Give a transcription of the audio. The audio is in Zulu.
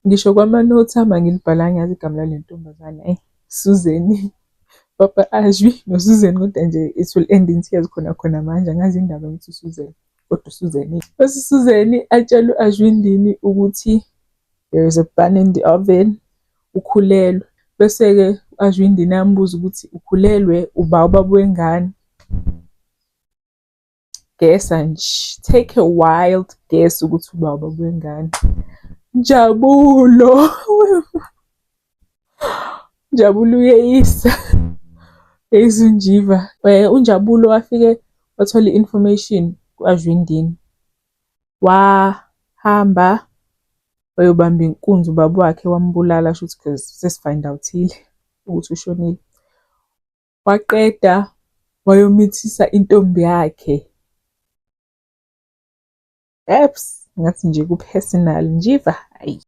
Ngisho kwama-notes ami angilibhalanga yazi igama lale ntombazane, eyi, Susan. Papa Ashwi noSusan, kodwa nje it will end in tears khona khona manje, angazi indaba ngithi uSusan, kodwa uSusan. Bese uSusan atshele u-Ashwindini ukuthi there is a bun in the oven, ukhulelwe. Bese-ke u-Ashwindini ayambuza ukuthi ukhulelwe uba ubaba wengane. Guess-a nje, take a wild guess ukuthi uba ubaba wengane. Njabulo. Njabulo uyeyisa. Uyeyisa uNjiva. UNjabulo wafike wathola i-information ku-Ashwindini. Wahamba wayobamba inkunzi ubaba wakhe, wambulala shuthi, cause sesi-find out-ile ukuthi ushonile. Waqeda wayomithisa intombi yakhe. Eps, ngathi nje ku-personal Njiva, hhayi.